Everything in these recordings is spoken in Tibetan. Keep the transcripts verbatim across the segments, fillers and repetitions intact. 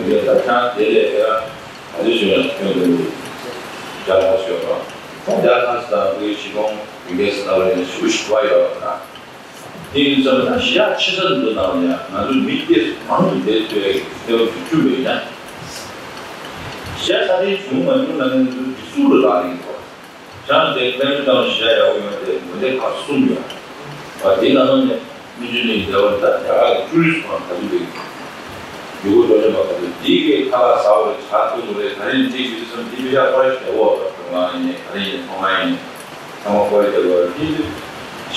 ད་ཁྱང་དེ་ལས་ཀ་ག་ཚོད་བྱུང་ཡང་ཐོན་ཐུབ་ཀྱི་རེད། རྒྱ་ལ་ཞོག་པ་ཁོང་རྒྱ་ལ་ས་དང་བོད་ཀྱི་གཞིས་གྲོང་བོད་སྐད་ས་ལ་ཡང་ཞུ་ཞུ་བ་ཡོད་པ་དང་། དེ་ཡིན་ཙང་ད་གཞི་ཡག་ཆེ་ས་འདི་དང་ཡང་ང་ཚོ་མི་སྐྱེས་མང་དུ་བསྡད་ཐུབ་ཡག་གི་གནས་བབ་ཅིག་བསྐྲུན་པ་ཡིན་ན། གཞི་ཡག་ས་དེ་བྱུང་མ་བྱུང་ལ་ང་ཚོ་དེ་སུ་ལ་རག་ཡིན་པ། ཅང་དེ་ཀླད་མེད་དང་ཤ་ཡག་ཡོད་དེ་མི་དེ་ཁག་གསུམ་ཡོད། བ་དེ་ནང་ནས་མི་འཇུ་ནི་འདེ་བར་ད་རྒྱ་གར་ཀྲུ་རིས་ཁོང་ག་ཚོད་འདུག་ཡུ་གུར་འགྲོ་ལེ་མ་ག་ཚོད་དེ་གའི་ཁ་ལག་ཟ་བ་རེད་ཇ་འཐུང་བ་རེད་ག་རེ་ཡིན་ཅིག་ཡོད་དུས་སམ་དེ་པེ་ཤ་ཁོ་ར་ཞིག་དེ་འོག་ཏུ་ང་ཡིན་ནས་ག་རེ་ཡིན་ནས་ཚོང་ཁང་ཡིན་ནས་ཚང་མ་ཁོ་ར་དེ་འོག་ཡིན་དུས་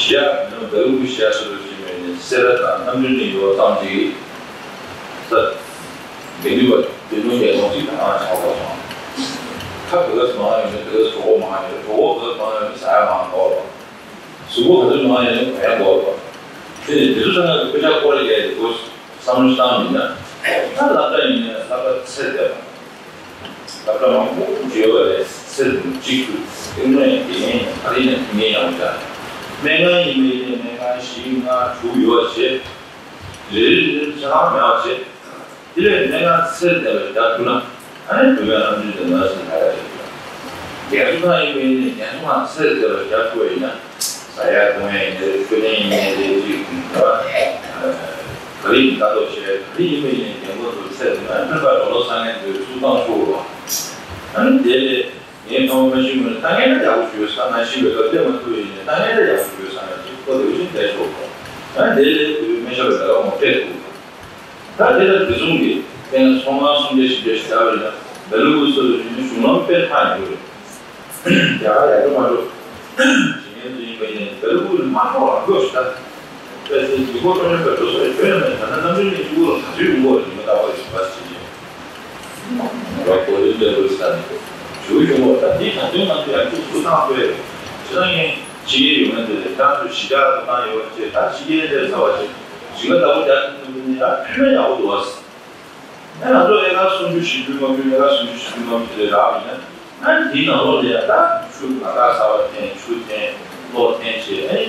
ཤ་ཡག་མི་ནམ་ཟླ་བུ་གི་ཤ་ཡག་སོ་སོ་ཞིག་མེད་ནས་སེ་ར་དང་གནམ་གྲུ་ནས་ཡོད་ཙམ་ཅིག་ས། དེ་དུས་བ་དེ་ནུས་པའི་ལོང་ཚིག་དང་ཆགས་པ་སོང་། ཁ་བོད་སྐད་མང་ཡོད་ནས་བོད་སྐད་གྲོགས་པོ་མང་ཡོད་གྲོགས་པོ་བོད་སྐད་མང་ཡོད་ནས་ཟ་ཡ་མང་གོ་བ། གཟུགས་པོ་ག་ཚོད་མང་ཡོད་ནས་གོན་ཡ་གོ་བ། དེ་ནས་དེ་ཚོ་ཚང་མ་གི་དཔེ་ཆ་སྐོར་ཡས་དེ་གོ་བསམ་བློ་བཏང་མིན་ན། ད་སློབ་གྲྭ་ཡིན་ནས་སློབ་གྲྭ་ཚེ་འདས་པ། སློབ་གྲྭ་མང་པོ་བརྗོད་པ་རེད་ཚེ་འདས་གཅིག་ཏུ་ཏིང་ངེ་ཡིན་ནས་ཨ་རི་ནས་ཏིང་ངེ་ཡང་བྱ། སྨན་ཁང་ཡིན་པ་ཡིན་ནས་སྨན་ཁང་བཞི་ལྔ་དྲུག་ཡོད་བྱེད། རེ་རེ་རེ་རེ་ཆ་ཚང་མེད་པ་བྱེད། དེ་ལས་སྨན་ཁང་ཚེ་འདས་པ་རྒྱག་ཐུབ་ན་ཨ་ནི་བོད་པའི་ནམ་རྒྱུན་དུ་ནར་སི་ལ་ཡ་རེད། རྒན་གསོ་ཁང་ཡིན་པ་ཡིན་ནའི་རྒན་གསོ་ཁང་ཚེ་འདས་པ་རྒྱག་ཐུབ་པ་ཡིན་ན་ཟ་ཡ་འཐུང་ཡ་ཡིན་ནའི་མཆོད་རྟེན་ཡིན་ནའི་རེད་ཅིག་ག་རེ་ཡིན་ལྟ་རྟོག་བྱས་ག་རེ་ཡིན་པ་ཡིན་ནའི་རྒན་གོག་ཚོ་ཚེ་འདས་ན་སྨན་པ་རོ་ལོ་ས་ངན་ཚོའི་ཚུགས་བཏང་ཆོག་རོགས། ཨ་ནི་དེ་ལས། ངས་ཐོག་མ་ཤི་མོ་ནི་ད་ངས་ད་ཡག་པོ་ཞུས་ས་ང་ཤི་བའི་སྐབས་བལྟས་མ་ཐུབ་ཡིན་ནས་ད་ངས་ད་ཡག་པོ་ཞུས་ས་ང་ཅིག་ཁོ་དེ་བཞིན་བསྡད་ཆོག་གོ། ཨ་དེ་ལས་དུས་མི་ཤོར་བའི་ལ་མོ་སྤྲད་ཐུབ་གོ། ད་དེ་ལ་དེ་གསུམ་གྱི་སྟེང་ཚོང་ཁང་སུམ་བརྒྱ་བཞི་བརྒྱ་ཞིག་བྱ་བ་ཡིན་ན་མེ་ལུ་གུ་སོ་སོ་ཡིན་ན་གཞུང་ལམ་དཔེ་ཐག་ཉེ་པོ་རེད། རྒྱ་གར་ཡག་པོ་མ་འགྲོ། ཞིང་ངན་དུ་ཡིན་པ་ཡིན་ན་མེ་ལུ་གུ་ནི་མ་འགྲོ་རང་འགྲོ་ཞིག་ད། དཔེ་སྲིད་ཀྱི་སྒོ་ཀྲོང་ནས་པའི་འགྲོ་སོ་ཡི་བོད་ནས་ད་ལྟ་གནམ་གྲུ་ནས་ཡུ་གུ་རུ་ག་ཚོད་ཡོང་གོ་རེད་ཉི་མ་ལྟ་བུ་རེད་བ་ཞིག་ཡིན། རོགས་གོ་རིམ་ལས་རོགས་ས་ནས་ཞུ་ཡོང་བ་ད་དེ་ད་དུང་ང་ཚོ་ཡང་ཅིག་ཐུགས་སྣང་སྤེལ་ཇི་ལྟར་ངས་ཕྱི་རྒྱལ་ཡོང་ན་དེ་ལས་ཀྱང་ཚོ་གཞིས་ཆགས་ཐོབ་ཐང་ཡོད་པ་ཆེ་ད་ཕྱི་རྒྱལ་སླེབས་ཚར་བ་ཆེ་ཞིང་ཁ་ལྟ་བུ་རྒྱག་ཐུབ་ནི་ཡང་ཕན་མེད་ཡག་པོ་འདུག་བ། ང་ཚོ་ལས་ཀ་སུམ་ཅུ་བཞི་བཅུ་ལྔ་བཅུ་ལས་ཀ་སུམ་ཅུ་བཞི་བཅུ་ལྔ་བཅུ་དེ་རག་ཡིན་ན་ང་དེའི་ནང་ལོགས་ལ་ཡང་ད་ཆུ་ལ་དྭགས་གསར་པ་འཐེན་ཆུ་འཐེན་གློག་འཐེན་བྱས་ཨེ་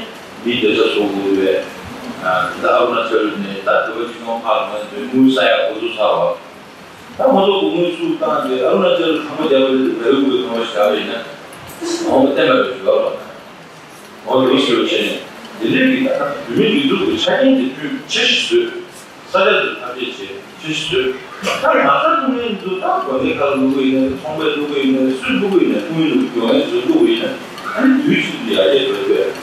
མི་བདེ་འཇགས་བཟོ་དགོས་པས། ད་ཨ་རུ་ན་ཅལ་ནས་ད་དུ་བ་ཅི་ནོ་ཕག་ང་ཚོའི་དངུལ་ས་ཡ་འགོ་ཚུགས་ཚར་བ། ད་ང་ཚོ་གོང་མའི་ཚུགས་བཏང་སྟེ་ཨ་རུ་ན་ཅལ་ཁང་པ་རྒྱབ་པ་རེད་མེ་རུ་དགོས་ཁང་པ་ཞིག་བཞག་པ་ཡིན་ན་ང་ཚོ་བསྟན་པ་རེད་ཞུ་བ་ལ། འོ་དེ་ཞེས་བྱས་ནས་འདི་འདྲའི་གི་ད་ལྟ་བོད་མི་སྒྲིག་འཛུགས་ཀྱི་ཆ་རྐྱེན་དེ་ཕུལ་ཆེ་ཞིག་བཟོས། ས་ཆ་དེ་ཐབས་ཤེས་བྱས་ཆེ་ཞིག་བཟོས། ད་ང་ཚོ་ཐུག་མཁན་ཚོ་ད་དགོན་སྡེ་ཁག་ལ་བླུག་གི་ཡིན་ནའི་ཚོང་པས་བླུག་གི་ཡིན་ནའི་སུས་བླུག་གི་ཡིན་ནའི་ཐུག་མཁན་ཚོ་ཡོང་མཁན་ཚོས་བླུག་གི་ཡིན་ན་ཨ་ནི་དུས་གཅིག་ཏུ་ཡར་རྒྱས་འགྲོ་རྒྱུ་